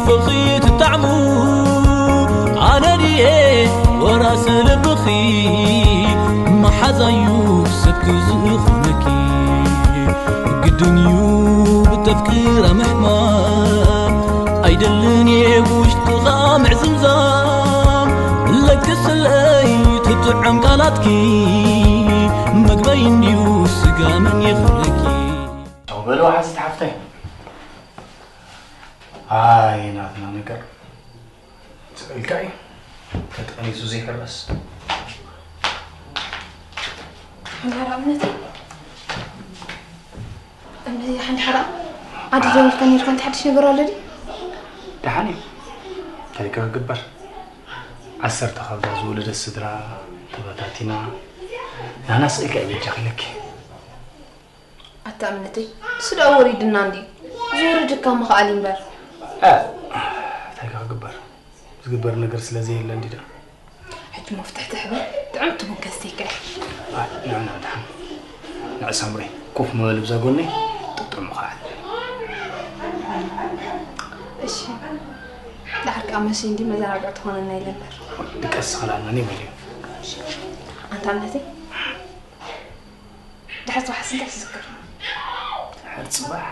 ፍቕሪ ትጣዕሙ ኣነ ድየ ወራሲ ልብኺ፣ መሓዛዩ ሰብኪ ዝኾነኪ። ግድን እዩ ብተፍቅራ ምሕማም፣ ኣይደልን እየ ብውሽጥኻ ምዕዝምዛም። ለግስለይ ትጥዕም ቃላትኪ፣ መግበይ እንድዩ ስጋ መን ይኽለኪ። ቻው በሉ ሓዝቲ ሓፍተይ። ኣይ ናትና ነገር ስቕ ኢልካ እዩ ተጠኒሱ ዘይሕረስ። መምህር ኣብነተይ፣ እምበይ ሓንቲ ሓራ ዓዲ ደዊልካ ነይርካ፣ እንታይ ሓድሽ ነገር ኣሎ ድዩ? ደሓን እዩ። እንታይ ከ ክግበር? ዓሰርተ ካብዛ ዝወለደት ስድራ ተበታቲና፣ ናና ስቕ ኢልካ እዩ በጃኺ ኢለኪ። ኣታ እምነተይ፣ ንሱ ደኣ ወሪድና እንድዩ። ዝወርድ እካ ምኽኣል እዩ እምበር። እ፣ እንታይ ከ ክግበር? ዝግበር ነገር ስለ ዘየለ እንዲ ደኣ። ሕጂ መፍትሒ ትሕበ፣ ጥዕምቲ ቡን ከስተይካ እየ። ኣይ፣ ንዕ፣ ንዕ፣ ደሓን። ንዕ ሳምሪ፣ ኮፍ ምበል ብዛ ጎነይ፣ ጥጥዑም ኸዓ። እሺ። ደሓር ከኣ መሲ እንዲ መዘናግዒ ትኾነና ኢለ እምበር። ድቀስ ኸላልና፣ ኒመል እዩ። ኣንታ እምነተይ፣ ድሕሪ ጽባሕስ እንታይ ትዝክር? ድሕሪ ጽባሕ?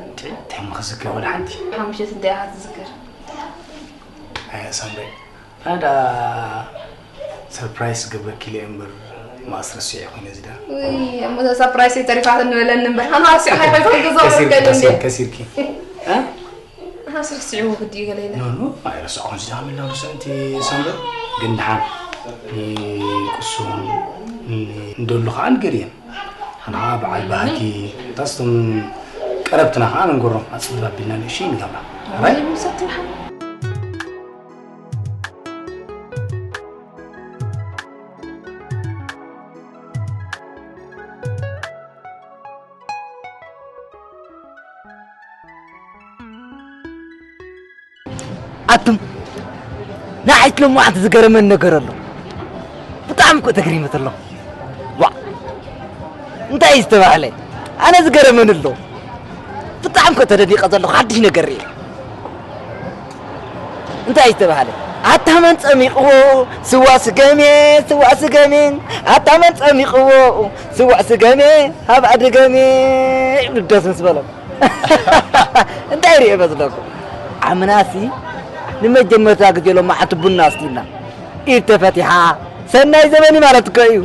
እንታይ፣ እንታይ እሞ ክዝክር ወላ ሓንቲ? ሓሙሸት እንታይ ኢኻ ትዝክር? ኣያ ሳምሪ፣ ኣነ ደኣ ሰርፕራይዝ ክገብረኪ ኢለ እየ እምበር፣ መኣስ ረሲዐ ኮይነ እዚ ደኣ። ውይ፣ እሞ እዛ ሰርፕራይዝ ተሪፋትኒ በለኒ እምበር፣ ኣነ ረሲዕካ ይኾይኮን ገዛ ከሲርኪ፣ ወርቀኒ እንድያ። ከሲርኪ፣ ከሲርኪ። እ? ኣስረስዕዎ ግዲ እዩ ገለ ኢለ። ኖ፣ ኖ፣ ኣይረሳዕኩን። እዚ ደኣ ምላው ርሱዕ እንቲ ሳምሪ ግን ደሓን ንቁሱን ን-፣ እንደሉ ከዓ ንገርየን። ሓና ከዓ በዓል ባህጊ፣ ታስቶም ቀረብትና ከዓ መንጎሮም ኣፅብብ ኣቢልና ንእሽተይ ንገብራ። ኣራይ? ምሰቲ ሓ- ኣቱም፣ ንዓይ እቲ ሎማዓንቲ ዝገረመኒ ነገር ኣሎ። ብጣዕሚ እኮ ተገሪመ ዘለኹ። ዋእ! እንታይ እዩ ዝተባህለ? ኣነ ዝገረመኒ ኣሎ። ብጣዕሚ እኮ ተደኒቐ ዘለኹ፣ ሓድሽ ነገር ርእየ። እንታይ እዩ ዝተባህለ? ኣታ መን ጸሚቕዎ ስዋ ስገሜ፣ ስዋ ስገሜ፣ ኣታ መን ጸሚቕዎ ስዋ ስገሜ፣ ሃብኣ ድገሜ፣ ይብሉ ደስ ምስ በሎም። እንታይ ርእየ መስለኩም? ዓምናሲ ንመጀመርታ ግዜ ሎማዓንቲ ቡና ኣስቲና፣ ኢድ ተፈቲሓ፣ ሰናይ ዘመን እዩ ማለት እኮ እዩ።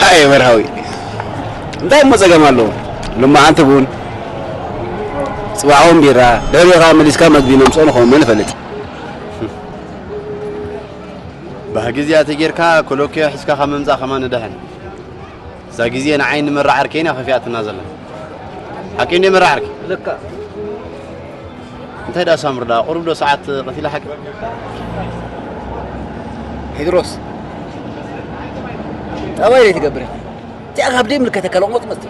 ኣየ መርሃዊ፣ እንታይ እሞ ጸገም ኣለዎ? ሎማዓንቲ ቡን፣ ጽባሕ እውን ቢራ፣ ድሕሪኡ ከኣ መሊስካ መግቢ ነምጽኦ ንኸውን፣ መን ይፈልጥ? ባህጊ እዚኣ ተጌርካ ኮሎኪዮ ሒዝካ ካብ ምምጻእ ከማን ንድሕን። እዛ ግዜ ንዓይን ንመራዓርከይን እያ ከፊኣትና ዘላ። ሓቂ እንድየ መራዓርከይ? ልክዕ። እንታይ ደኣ ሳምሪ ደኣ፣ ቁሩብ ዶ ሰዓት ቀቲላ ሓቂ? ቴድሮስ፣ ጠባይ ዘይትገብር ኢኻ። እዚኣ ካብ ደይ ምልከተካ ለቕመጽ መጽቲ።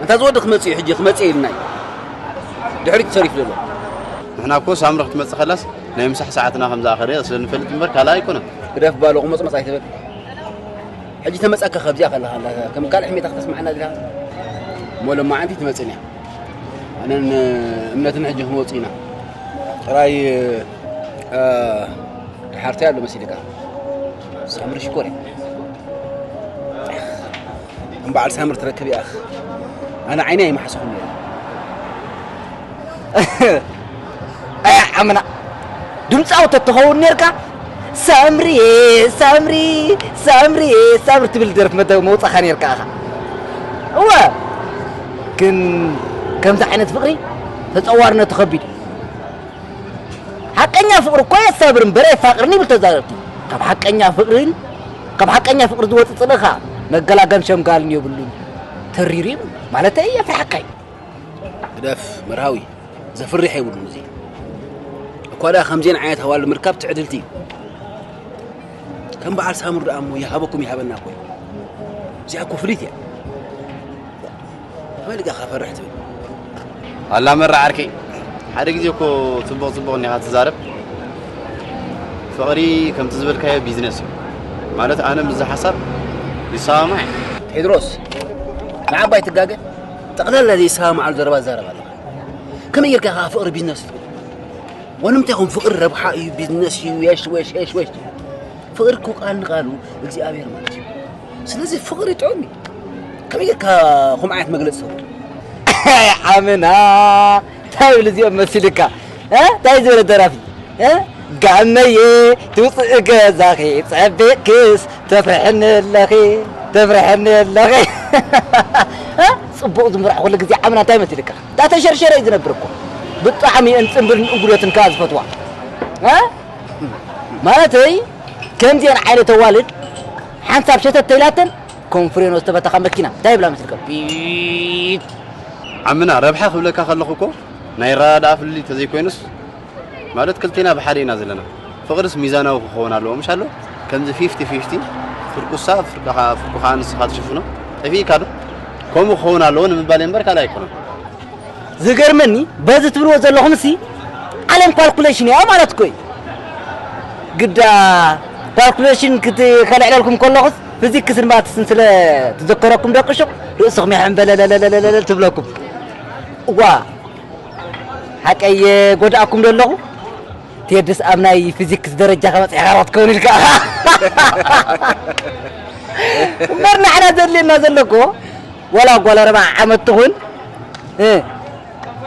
ኣንታ ዝወዲ ክመጽእ እዩ ሕጂ፣ ክመጽእ እዩ ኢልና እዩ። ድሕሪት ሰሪፍ ዘሎ። ንሕና እኮ ሳምሪ ክትመጽእ ከላስ ናይ ምሳሕ ሰዓትና ከም ዝኣኸለ ስለ ንፈልጥ እምበር ካልእ ኣይኮነን። ግደፍ ባሎ፣ ቁመጽመጽ ኣይትበል። ሕጂ ተመጻካ ካብዚኣ ከለኻ ኣላ፣ ከም ካልእ ሕሜታ ክተስምዓና ዲኻ? እሞ ሎማዓንቲ ትመጽእን እያ። ኣነን እምነትን ሕጂ ክንወጽእ ኢና። ጥራይ፣ እ፣ ድሓርታይ ኣሎ መሲልካ? ሳምሪ ሽኮር እያ። እምበዓል ሳምሪ ትረክብ እያ። ኣነ ዓይኒ ኣይመሓስኹን እየ። ኣያ ዓምና፣ ድምፃዊ ተትኸውን ኔርካ፣ ሳምሪየ፣ ሳምሪ፣ ሳምሪየ፣ ሳምሪ ትብል ደርፊ መተ-፣ መውፃኻ ኔርካ ኢኻ። እወ፣ ግን ከምዚ ዓይነት ፍቕሪ ተፀዋርነቱ ከቢድ እዩ። ሓቀኛ ፍቕሪ እኮ የሳብር እምበር የፋቕርን ይብል ተዛረብቲ። ካብ ሓቀኛ ፍቕርን፣ ካብ ሓቀኛ ፍቕሪ ዝወፅእ ፅልኢ ኸዓ መገላገን ሸምጋልን የብሉን። ተሪሩ ይብሉ። ማለተይ የፍርሓካ እዩ። ግደፍ መርሃዊ፣ ዘፍርሕ የብሉን እዚ። እኳ ደኣ ከምዚአን ዓይነት ኣዋልድ ምርካብ ትዕድልቲ እዩ። ከም በዓል ሳምር ደኣ እሞ ይሃበኩም ይሃበና እኮ እዩ። እዚኣ እኮ ፍልይቲ እያ። ከመይ ኢልካ ፈርሕ ትብል? ኣላ መራ ዓርከይ፣ ሓደ ግዜ እኮ ጽቡቕ ጽቡቕ እንዲኻ ትዛረብ። ፍቕሪ ከምቲ ዝበልካዮ ቢዝነስ እዩ። ማለት ኣነ ምስዚ ሓሳብ ይሰማማዕ እየ። ቴድሮስ፣ ንዓባይ ትጋገ? ጠቕላላ ዘይሰማምዓሉ ዘረባ ትዛረብ ኣለኻ። ከመይ ጌርካ ኢኻ ፍቕሪ ቢዝነስ ትብል? ወንምንታይ ይኹን ፍቕሪ ረብሓ እዩ፣ ቢዝነስ እዩ፣ የሽ ወሽ የሽ ወሽ ትብል? ፍቕሪ እኮ ቃል ንቃሉ እግዚኣብሔር ማለት እዩ። ስለዚ ፍቕሪ ጥዑም እዩ። ከመይ ጌርካ ከምኡ ዓይነት መግለጺ ትህቦ? ዓምና እንታይ ይብል እዚኦም መሲልካ? እ? እንታይ ዝበለ ደራፊ? እ? ጋመየ ትውፅእ ገዛኺ ጸቢቕክስ ተፍርሕኒ ኣለኺ፣ ተፍርሕኒ ኣለኺ። እ? ጽቡቕ ዝምራሕ ኩሉ ግዜ ዓምና እንታይ መሲልካ? እንዳተሸርሸረ እዩ ዝነብር እኮ። ብጣዕሚ እየን ጽንብልን እጉለትን ከኣ ዝፈትዋ። እ? ማለተይ ከምዚአን ዓይነት ኣዋልድ ሓንሳብ ሸተት ተይላተን ኮንፍሬኖ ዝተበተኻ መኪና እንታይ ይብላ መስልካ? ቢት። ዓምና ረብሓ ክብለካ ከለኹ እኮ ናይ ረዳድኣ ፍልልይ ተዘይኮይኑስ ማለት ክልቴና ብሓደ ኢና ዘለና። ፍቕርስ ሚዛናዊ ክኸውን ኣለዎ ምሽ ኣሎ? ከምዚ ፊፍቲ ፊፍቲ ፍርቁሳ ፍርቃኻ ፍርቁኻ ንስኻ ትሽፍኖ ጠፊእካ ዶ? ከምኡ ክኸውን ኣለዎ ንምባል እምበር ካልእ ኣይኮነን። ዝገርመኒ በዚ ትብልዎ ዘለኹም ሲ ዓለም ካልኩሌሽን እያ ማለት እኮ እዩ። ግዳ ካልኩሌሽን ክት- ከልዕለልኩም ከለኹስ ፊዚክስን ማትስን ስለ ትዘከረኩም ደቂ ሹቕ ርእስኹም ይሕንበለለለለለለል ትብለኩም። እዋ ሓቀይ ጎድኣኩም ዶ ኣለኹ? ቴድስ ኣብ ናይ ፊዚክስ ደረጃ ከበፅሕኻ ዶ ክትከውን ኢልካ እምበር ንሕና ዘድልየና ዘሎ እኮ ወላ ጓል ኣርባዓ ዓመት ትኹን እ፣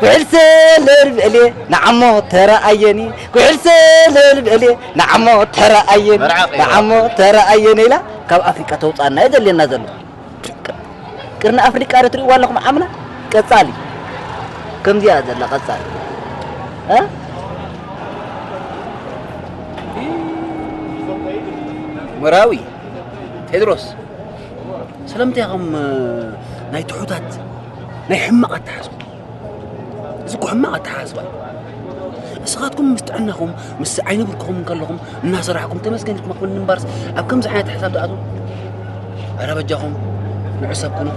ኩሕል ሰለል በልየ ንዓሞ ተረኣየኒ፣ ኩሕል ሰለል በልየ ንዓሞ ተረኣየኒ፣ መርዓ ቀይራ። ንዓሞ ተረኣየኒ ኢላ ካብ ኣፍሪቃ ተውፃና እዩ ዘድልየና ዘሎ። ቅርኒ ኣፍሪቃ ዶ ትርእይዋ ኣለኹም ዓምና? ቀጻሊ ከምዚኣ ዘላ ቀጻሊ እ? መራዊ ቴድሮስ ስለምንታይ ኢኹም ናይ ትሑታት ናይ ሕማቕ ኣተሓስቡ? እዚ እኮ ሕማቕ ኣተሓስባ እዩ። ንስኻትኩም ምስ ጥዕናኹም ምስ ዓይኒ ብርክኹም እንከለኹም እናሰራሕኩም ተመስገን ኢልኩም ኣኽብኒ እምበርስ ኣብ ከምዚ ዓይነት ሓሳብ ትኣትዉ? ኧረ በጃኹም ንዑ ሰብ ኩኑ።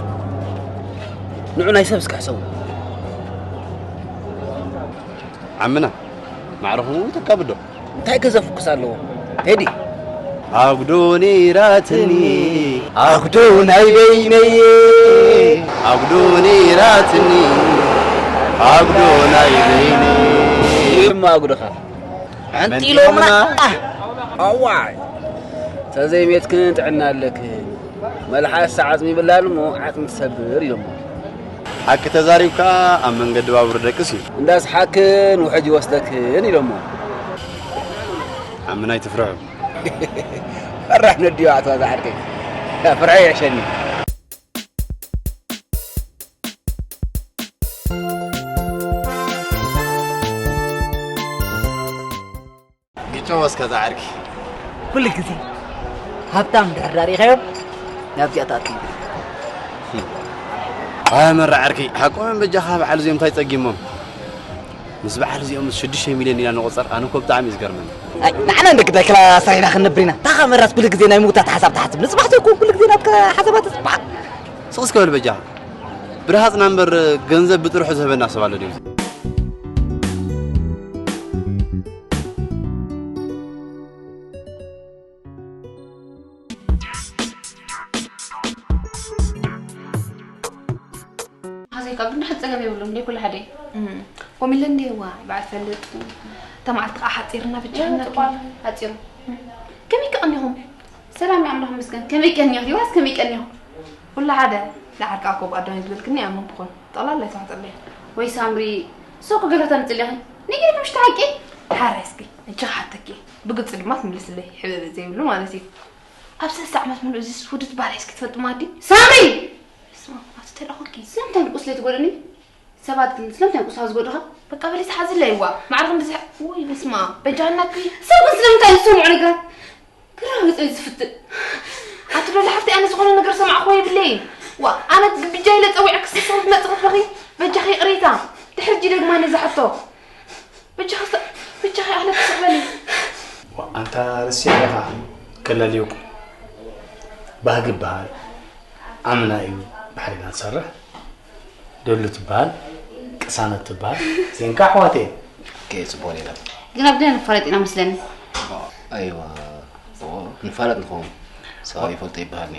ንዑ ናይ ሰብ እስከ ሕሰቡ። ዓምና ማዕረኹም እውን ተካብዶ። እንታይ ገዛ ፍኩስ ኣለዎ ቴዲ? ኣጉዶ ነይራትኒ ኣጉዶ ናይ በይነየ ኣጉዶ ነይራትኒ ኣጉዶ ናይ በይነየ እሞ ኣጉዶኻ ሓንቲ ኢሎምና። ኣዋይ ተዘይሜትክን ጥዕና ኣለክን። መልሓስ ዓጽሚ ይብላል እሞ ዓጽሚ ትሰብር ኢሎሞ። ሓቂ ተዛሪብካ ኣብ መንገዲ ባቡር ደቅስ እዩ። እንዳስሓክን ውሕጅ ይወስደክን ኢሎሞ። ዓምና ኣይትፍርሑ። ፈራሕ ነድዮ ኣቶ ኣዛሓርከይ። ፍርሒ ይሕሸኒ። ግጨው እስከ ዛዕርኪ። ኩሉ ግዜ ሃብታም እንድሕር ዳኣ ርኢኻዮ ናብዚኣ ትኣቱ ይብል። ኣይ መራ ዓርኪ ሓቆም በጃኻ በዓል እዚኦም እንታይ ጸጊሞም? ምስ በዓል እዚኦም ሽዱሽተ ሚልዮን ኢና ንቆጸር ኣነ እኮ ብጣዕሚ እዩ ዝገርመኒ። ኣይ ንዓና እንደ ግዳይ ክላ ሰሪሕና ክንነብር ኢና። ታኻ መራስ ኩሉ ግዜ ናይ ምውታት ሓሳብ ትሓስብ ንጽባሕ ዘይኮን ኩሉ ግዜ ናትካ ሓሳባት ትጽባሕ። ስቕ እስከ በል በጃኻ። ብርሃጽና እምበር ገንዘብ ብጥርሑ ዝህበና ሰብ ኣሎ ድዩ? ሓዘይ ካብ ድንሕ ጸገም የብሉን እንደ ኩሉ ሓደ። ኮሚለ እንደ ዋ በዓል ፈልጥ ተማዓልቲ ከዓ ሓጺርና ብቻ ሓጺሩ። ከመይ ከቐኒኹም? ሰላም ኣምላኽ ይመስገን። ከመይ ቀኒኹ? ዲዋስ ከመይ ቀኒኹ? ኩሉ ሓደ። ደሓር ከዓ ኮብ ኣዳሚ ዝበልክኒ ኣመን ብኾን ጠቕላላ ኣይተዋጠለይ። ወይ ሳምሪ ሶኮ ገጋታ ንጽልያኺ ንገሪ ምሽ ተሓቂ ሓራይ እስኪ እንቺ ሓተኪ ብግልጺ ድማ ትምልስለይ ሕበበ ዘይብሉ ማለት እዩ። ኣብ ሰለስተ ዓመት ምሉእ እዚ ስፉድት ባርያ እስኪ ትፈልጥማ ኣዲ ሳምሪ ስማ ኣቲ ተላኹልኪ ስለምንታይ ንቁስለይ ትጎድእኒ? ሰባት ግን ስለምንታይ ንቁስላ ዝጎድኻ? በቃ በሊ ተሓዝለይ ዋ ማዕርኽ እንድዚ ወይ በስማ በጃናኪ ሰብ ግን ስለምንታይ ዝሰምዑ ነገራት ክረጋግጽ እዩ ዝፍትን። ኣቲ ዶላ ሓፍቲ ኣነ ዝኾነ ነገር ሰማዕኹዎ የብለይን። ዋ ኣነ ብጃ ኢለ ጸዊዐ ክስስን ክትመጽእ ከለኺ በጃኺ ይቕሬታ። ድሕሪ እጂ ደግማ ነዛ ሕቶ። በጃኺ ስተ- በጃኺ ኣለ ትስዕበኒ። ዋ ኣንታ ርሲ ኣለኻ ከላልዮኩ ባህጊ ይበሃል። ኣምና እዩ ባሕሪና ትሰርሕ። ደሉ ትበሃል ቅሳነት ትበሃል ዜንካ ኣሕዋት እየን። ከየፅቦ ሌላ ግን ኣብ ገለ ንፋለጥ ኢና መስለኒ። ኣይዋ ንፋለጥ ንኸውን ሰብ ይፈልጦ ይበሃል ኒ።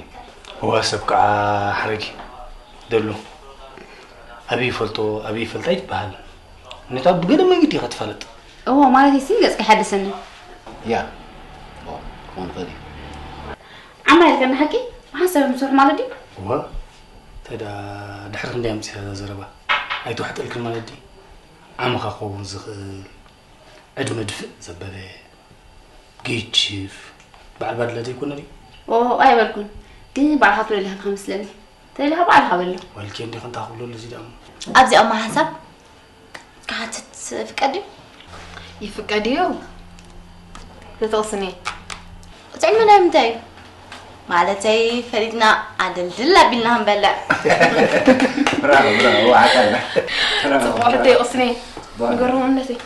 እዋ ሰብ ከዓ ሓረጊ ደሉ ኣበይ ይፈልጦ ኣበይ ይፈልጣ ይትበሃል። ነታ ብገለ መንገዲ ኢኻ ትፋለጥ። እዎ፣ ማለት ሲ ገጽካ ይሓደሰኒ። ያ፣ እዎ፣ ክኾን ይኽእል እዩ። ዓማ ኢልከና ሓቂ? ብሓሳብ ምስራሕ ማለት ድዩ? እወ፣ እንታይ ደኣ ድሕሪ ክንደይ ኣምጺኻ እዛ ዘረባ? ኣይትውሕጠልክን ማለት ድዩ? ዓምኻ ክኸውን ዝኽእል፣ ዕድመ ድፍእ ዘበለ፣ ግችፍ፣ በዓል ባድላ ዘይኮነ ድዩ? ኦ፣ ኣይበልኩን። ግን ባዕልኻ ትብሎ ኣለኻ መስለኒ። ተደሊኻ ባዕልኻ በሎ። ዋልኪ እንዲኺ እንታይ ክብሎ ኣለዚ ደኣ እሞ? ኣብዚኣ እሞ ሓንሳብ ክሓትት ፍቀድ ድዩ? ይፍቀድ እዩ። ተተቕስኒ። ጥዕሚ ናይ ምንታይ እዩ? ማለተይ ፈሊጥና ኣደልድል ኣቢልና ክንበልዕ። ብራቮ፣ ብራቮ፣ ዋዕታ ኣላ። ብራቮ፣ ጽቡቕ ሕቶ ብራቮ። እዩ፣ ቅስኒ። ብራቮ። ንገርዎም እምነተይ።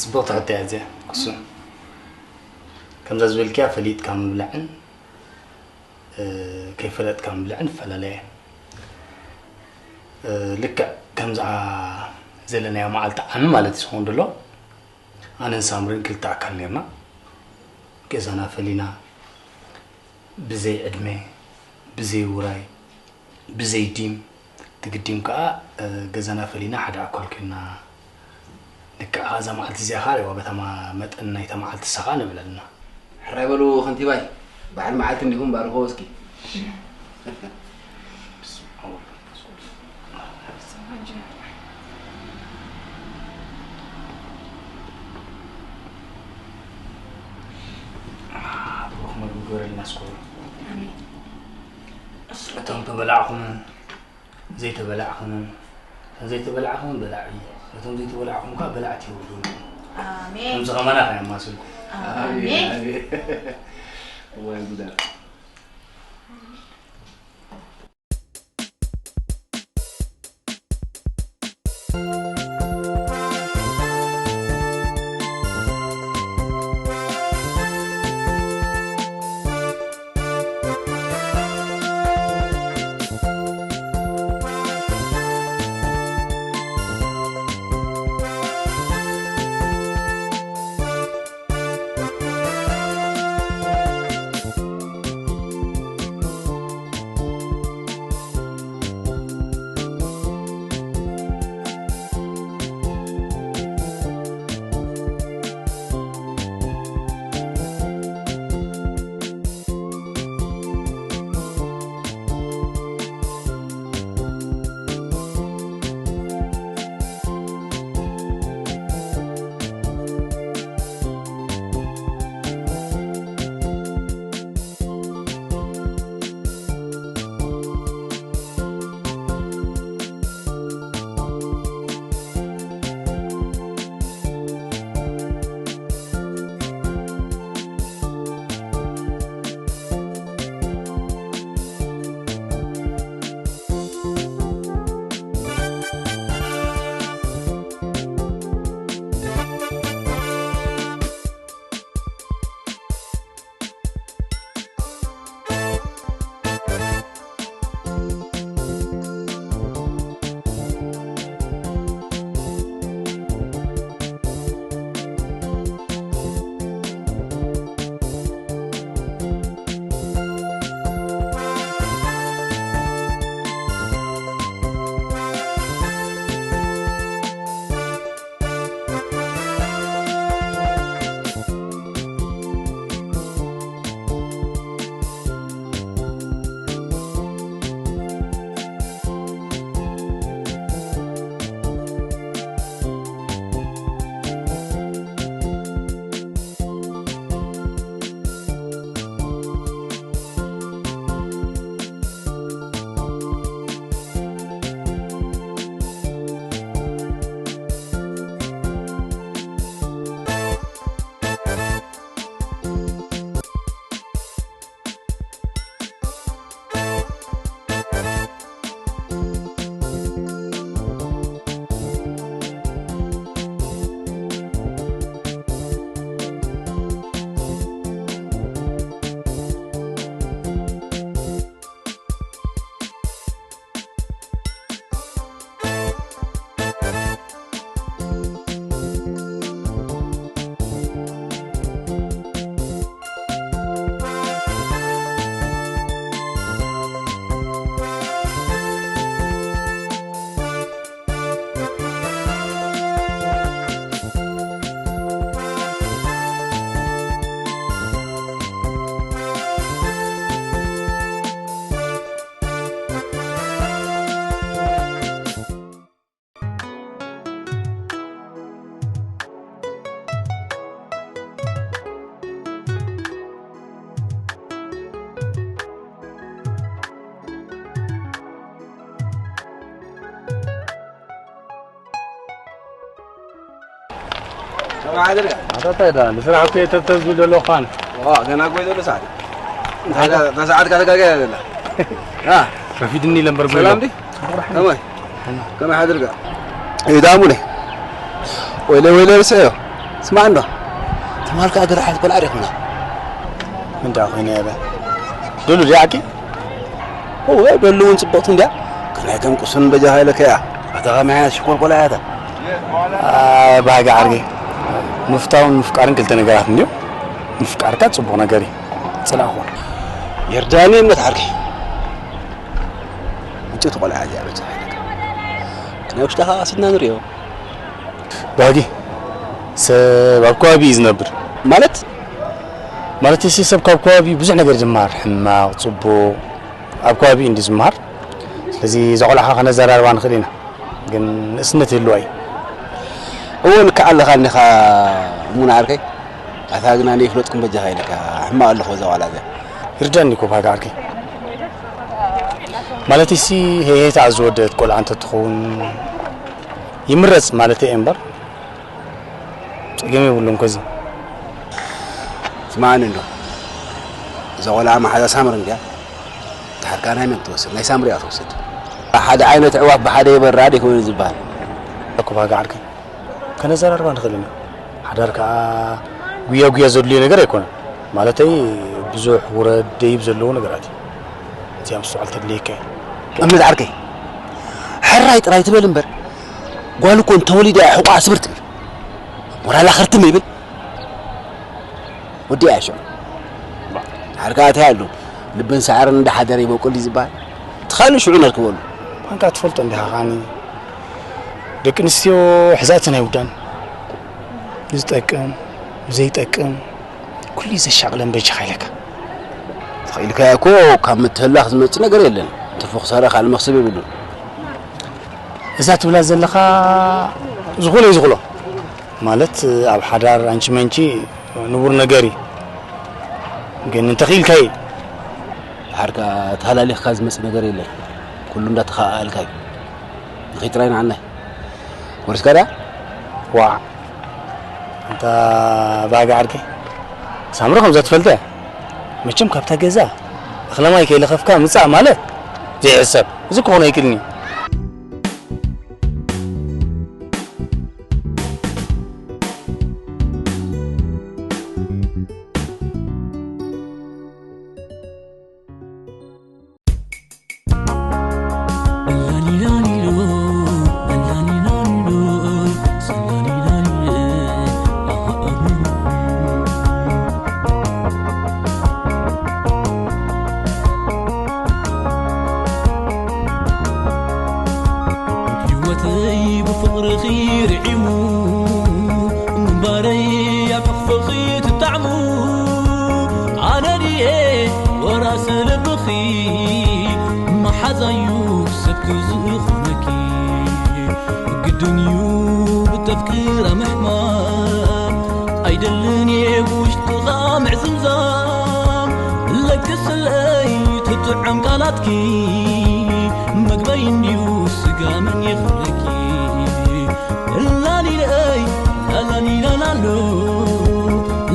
ጽቡቕ ሕቶ እያ እዚኣ፣ ቅሱ። ከምዛ ዝበልክያ ፈሊጥካ ምብላዕን፣ እ፣ ከይፈለጥካ ምብላዕን ይፈላለያ እየን። እ፣ ልክዕ ከምዛ ዘለናዮ መዓልቲ ዓሚ ማለት እዩ ዝኸውን ዘሎ። ኣነን ሳምሪን ክልተ ኣካል ኔርና። ገዛና ፈሊና፣ ብዘይ ዕድመ፣ ብዘይ ውራይ፣ ብዘይ ዲም፣ ትግዲም ከኣ፣ እ፣ ገዛና ፈሊና ሓደ ኣኳል ኮይንና። ልክዕ እዛ መዓልቲ እዚኣ ኸኣ ርዋ በታ ማ-፣ መጠን ናይታ መዓልቲ እሳ ኸኣ ነብዕላ ኣለና። ሕራይ በሉ ከንቲባይ፣ በዓል መዓልቲ እንዲኹም ባርኽዎ እስኪ። ብሩኽ መግቢ ግበረልና እስኮ። ኣሜን። እቶም ተበላዕኹምን ዘይተበላዕኹምን፣ እቶም ዘይተበላዕኹምን በላዒ፣ እቶም ዘይተበላዕኹም ከኣ በላዕቲ ይወርዱልኩም። ኣሜን። ከምዚ ከማና ከኣ የማስልኩም። ኣሜን። ኣሜን። እዋይ ጉዳ። ከመይ ሓደርካ? ኣታ እንታይ ደኣ ንስራሕ እኮ እየ ተብተብ ዝብል ዘለኹ ኣነ። ዋ፣ ገና እኮ እዩ ዘሎ ሰዓት። እንታይ ደኣ፣ እታ ሰዓት እካ ተጋግያ ዘላ። ኣ፣ ረፊድኒ ኢለ እምበር ሰላም ጎይሎ። ድዩ? ከመይ? ከመይ ሓደርካ? እዩ ደኣ ሙለ። ወይለ፣ ወይለ፣ ርስዐዮ። ስማዕ እንዶ። ትማል ከኣ ገርሓት ቆልዓ ዲኹምና? ምን ደኣ ኮይነ እየ በ? ዱሉ ድያ ዓቂ? እወ፣ በሉ እውን ጽብቕቲ እንድያ። ከናይ ከም ቅሱን በጃኻ ኢለካ እያ። ኣታ ኸመይ ዓይነት ሽኮር ቆልዓ እያ እታ? ኣይ፣ ባህጊ ዓርከይ። ምፍታውን ምፍቃርን ክልተ ነገራት እንድዮም። ምፍቃርካ ጽቡቕ ነገር እዩ። ጽላእኹ። የርዳኒ እምነት ዓርከይ። ምጭት ቆልዓ እዚኣ በጃኻ ኢለካ። ከናይ ውሽጣኻ ቀሲድና ንርእዮ። ባህጊ፣ ሰብ ኣብ ከባቢ እዩ ዝነብር። ማለት? ማለት፣ እዚ ሰብ ካብ ከባቢ ብዙሕ ነገር ይመሃር፣ ሕማቕ፣ ጽቡቕ፣ ኣብ ከባቢ እንዲ ዝመሃር። ስለዚ እዛ ቆልዓ ከነዘራርባ ንኽእል ኢና፣ ግን ንእስነት ይህልዋ እዩ። እወ፣ ልክዕ ኣለኻ እኒኻ እሙን ዓርከይ። ኣታ ግና ንይፍለጥኩም በጃኻ ኢልካ፣ ሕማቕ ኣለኹ እዛ ቆልዓ እዚኣ። ይርዳኒ እኮ ባህጊ ዓርከይ። ማለት፣ እሲ ሄሄታ ዝወደት ቆልዓ እንተትኸውን ይምረጽ ማለት እየ እምበር፣ ጸገም የብሉን ኮዚ። ስማዕኒ እንዶ፣ እዛ ቆልዓ መሓዛ ሳምሪ እንድያ። ድሓር ከኣ ናይ መን ትወስድ? ናይ ሳምሪ እያ ትወስድ። ሓደ ዓይነት ኣዕዋፍ ብሓደ ይበራ ደይኮነ ዝበሃል? እኮ ባህጊ ዓርከይ፣ ከነዘራርባ ንኽእል ኢና። ሓዳር ከኣ ጉያ ጉያ ዘድልዮ ነገር ኣይኮነን። ማለተይ፣ ብዙሕ ውረድ ደይብ ዘለዎ ነገራት እዩ። እዚኣ ምስትውዓል ተድልየካ እያ። እምነት ዓርከይ፣ ሕራይ ጥራይ ትበል እምበር፣ ጓል እኮ እንተወሊዳ እያ ሕቋ ስብር ትብል። ሞራላ ክርትም ይብል። ወዲ እያ ሽዑ። ድሓር ከኣ እንታይ ኣሎ? ልብን ሳዕርን እንዳሓደረ ይበቁል እዩ ዝበሃል። እቲ ካልእ ሽዑ ነርክበሉ። ኳንካ ትፈልጦ እንዲኻ ኻኒ። ደቂ ኣንስትዮ ሕዛእተን ኣይውዳን። ንዝጠቅም፣ ንዘይጠቅም፣ ኩሉ እዩ ዘሻቕለን በጃኻ ኢለካ። ተኽኢልካዮ እኮ ካብ ምትህላኽ ዝመጽእ ነገር የለን። ትርፊ ክሳራ ካልእ መኽስብ የብሉን። እዛ ትብላ ዘለኻ ዝኾነ እዩ ዝኽሎ። ማለት ኣብ ሓዳር ኣንቺ መንቺ ንቡር ነገር እዩ። ግን እንተኽኢልካዮ። ድሓር ከኣ ተሃላሊኽካ ዝመጽእ ነገር የለን። ኩሉ እንዳተኸኣኣልካ እዩ። ንኺድ ጥራይ ንዓናይ። ወሪስካ ድያ? ዋዕ። ኣንታ ባጋ ዓርከይ። ሳምሪ ከምዛ ትፈልጠ። መቸም ካብታ ገዛ እኽለ ማይ ከይለኸፍካ ምጻእ ማለት ዘይሕሰብ። እዚ ክኾን ኣይክእልን እዩ። ህይወተይ ብፍቕርኺ ርዒሙ፣ ምንባረይ ኣብ ሕቕፍኺ ትጣዕሙ። ኣነ ድየ ወራሲ ልብኺ፣ መሓዛዩ ሰብኪ ዝኾነኪ። ግድን እዩ ብተፍቅራ ምሕማም፣ ኣይደልን እየ ብውሽጥኻ ምዕዝምዛም። ለግስለይ ትጥዕም ቃላትኪ፣ መግበይ እንድዩ ስጋ መን ይኽለኪ። ላሊለይ ላላሊላላሎ፣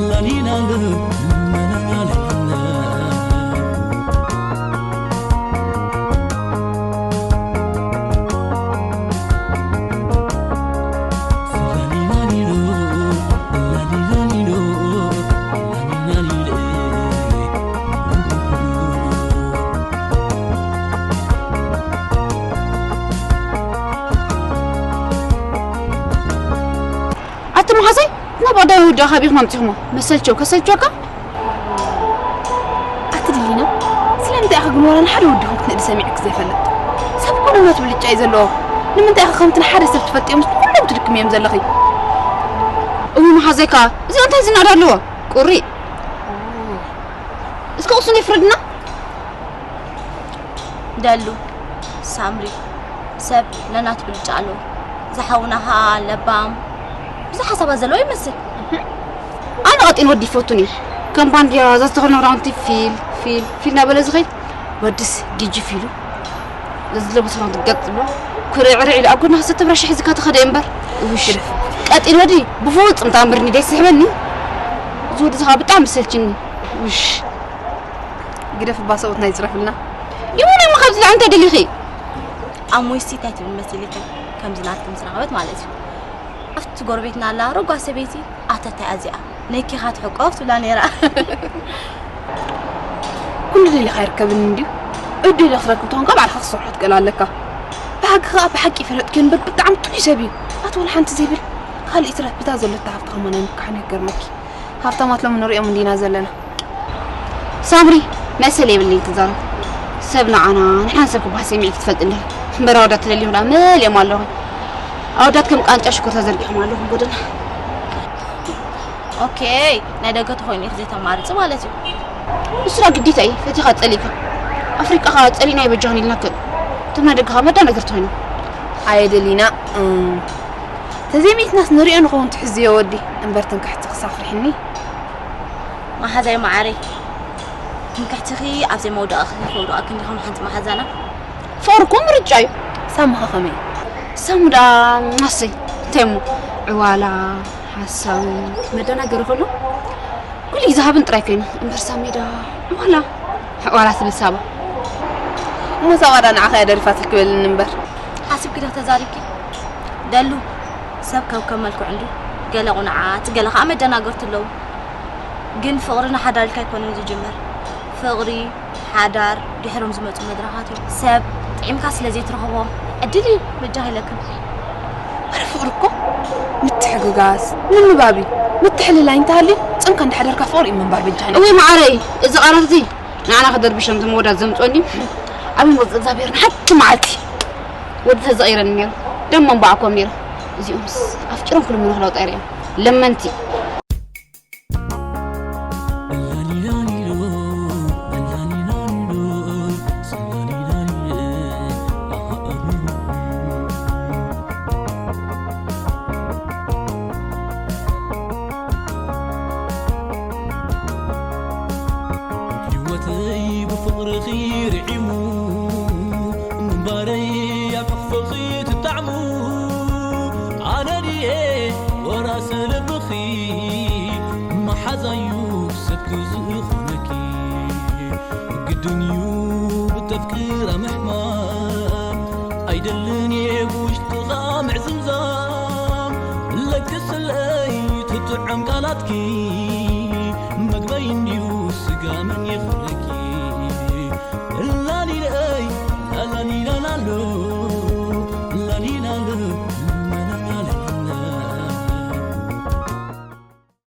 ላሊላሎ፣ ላላላላ። ኣቲ መሓዘይ፣ ናብ ቀዳማይ ወዲ ኣኻቢርኩም ኣምጺኹሞ። መሰልቸው ከሰልቸካ? ኣቲ ድሊና፣ ስለምንታይ ኢኺ ግን ዋላ ንሓደ ወዲ ይኹን ክትንእዲ ሰሚዐኪ ዘይፈልጥ? ሰብ እኮ ነናቱ ብልጫ እዩ ዘለዎ። ንምንታይ ኢኺ ከምቲ ንሓደ ሰብ ትፈልጥዮም ኩሎም ትድክምዮም ዘለኺ? እዊ መሓዘይ ከኣ፣ እዚ እንታይ ዝናዳ ኣለዎ? ቁሪ። እስከ ቅሱን ይፍረድና። ደሉ፣ ሳምሪ፣ ሰብ ነናቱ ብልጫ ኣለዎ። ዝሓውና ኸኣ ለባም፣ ብዙሕ ሓሳባት ዘለዎ ይመስል። ኣነ ቀጢን ወዲ ይፈቱን እዩ። ከም ባንድያ እዛ ዝተኸድኖ ክዳውንቲ ፊል፣ ፊል፣ ፊል እናበለ ዝኸይድ ወድስ ዲጂ ፊሉ። እዛ ዝለበሶ ክዳውንቲ ገጥ ዝብሎ ኩርዕርዕ ኢሉ ኣብ ጎድና ክሰተ ብራሽ ሒዝካ ተኸደ እምበር። ውሽ። ግደፍ። ቀጢን ወዲ ብፍጹም ታምርኒ ደይስሕበኒ። እዚ ወዲ ዝኻ ብጣዕሚ ዝሰልችኒ። ውሽ፣ ግደፍ እባ ሰብኡት ናይ ዝረፍልና። ይሁን እሞ ካብዚ ላዕሊ እንታይ ደሊኺ? ኣብ ሞይስቲ እንታይ ትብል መሲልክን? ከምዚ ናትኩም ዝረኸበት ማለት እዩ። ኣብቲ ጎረቤትና ኣላ ሮጓ ሰበይቲ ኣተታ እዚኣ ነኪኻ ትሕቆፍ ትብላ ነይራ። ኩሉ ደሊኻ ይርከብን እንድዩ። እድል ክትረክብ ትኾንካ ባዕልኻ ክትሰርሖ ትክእል ኣለካ። ብሓቂ ከኣ ብሓቂ ይፈለጥክዮ እምበር ብጣዕሚ ጥዑይ ሰብ እዩ። ኣቲ ወላ ሓንቲ ዘይብል ካልእ ይትረፍ ብታ ዘለታ ሃብቲ ከማና ይምካሕን ይገርመኪ። ሃብታማት ሎሚ ንሪኦም እንዲና ዘለና። ሳምሪ፣ መሰል የብለይን ክዛረብ። ሰብ ንዓና፣ ንሕና ሰብ ክበሃል ስምዒት ክትፈልጥ እንዲኻ። እምበር ኣወዳት ትደልዩ ኹላ መሊኦም ኣለኹ። ኣወዳት ከም ቃንጫ ሽኮር ተዘርጊሖም ኣለኹ ጎደና። ኦኬ፣ ናይ ደገ ተኾይኑ ኢኺ ዘይተማርጺ ማለት እዩ። ንሱ ዳ ግዴታ እዩ፣ ፈቲኻ ጸሊእካ። ኣፍሪቃ ኸኣ ጸሊእና ይበጃኹን ኢልና ከ። እቶም ናይ ደገ ኸኣ መዳ ነገር ተኾይኑ። ኣየ ደሊና፣ እም፣ ተዘይሚእትናስ ንሪኦ ንኸውን ትሕዝዮ ወዲ፣ እምበር ትንክሕቲ ክሳፍርሕኒ። መሓዛይ መዓረይ፣ ትምክሕትኺ ኣብ ዘይመውደቕኺ ከውድቐኪ እንዲኹም ሓንቲ መሓዛና። ፍቕሪ እኮ ምርጫ እዩ። ሳሙኻ ከመይ? ሳሙ ደኣ ማሰይ፣ እንታይ እሞ? ዕዋላ፣ ሓሳዊ፣ መደናገሪ ከሎ፣ ኩሉ ግዜ ሃብን ጥራይ ኮይኑ። እምበር ሳሚ ደኣ ዕዋላ፣ ዕዋላ ትብል ሳባ። እሞ ሳባ ደኣ ንዓኻ እያ ደሪፋትልኪ በልኒ እምበር። ሓሲብኪ ዶ ተዛሪብኪ? ደሉ፣ ሰብ ከብከብ መልክዑ እንድዩ። ገለ ቁኑዓት፣ ገለ ኸኣ መደናገርቲ ኣለዉ። ግን ፍቕሪ ንሓዳር ኢልካ ኣይኮነን ዝጅመር። ፍቕሪ፣ ሓዳር፣ ድሕሮም ዝመጹ መድረኻት እዮም። ሰብ ጥዒምካ ስለ ዘይትረኽቦ፣ ዕድል እዩ፣ በጃኺ ኢለክን። ኣረ ፍቕሪ እኮ ምትሕግጋዝ፣ ምንባብ እዩ። ምትሕልላይ እንተሃልዩ፣ ጸንካ እንዳሓደርካ ፍቕሪ እዩ ምንባር በጃኺ። እወ መዓረይ፣ እዚ ቃላት እዚ ንዓና ክደርብሸም ዝመወዳት ዘምጽኦ እንድዩ። ኣብ መንጎ እግዚኣብሔር ንሓንቲ መዓልቲ ወዲ ተዘቒረኒ ነይሩ። ደሞ እንባዕኮም ነይሩ። እዚኦምስ ኣፍቂሮም ክልምኑ ክለውጣ ይርእዮም። ለመንቲ። ህይወተይ ብፍቕርኺ ርዒሙ፣ ምንባረይ ኣብ ሕቕፍኺ ትጣዕሙ። ኣነ ድየ ወራሲ ልብኺ፣ መሓዛዩ ሰብኪ ዝኾነኪ። ግድን እዩ ብተፍቅራ ምሕማም፣ ኣይደልን እየ ብውሽጥኻ ምዕዝምዛም። ለግስለይ ትጥዕም ቃላትኪ፣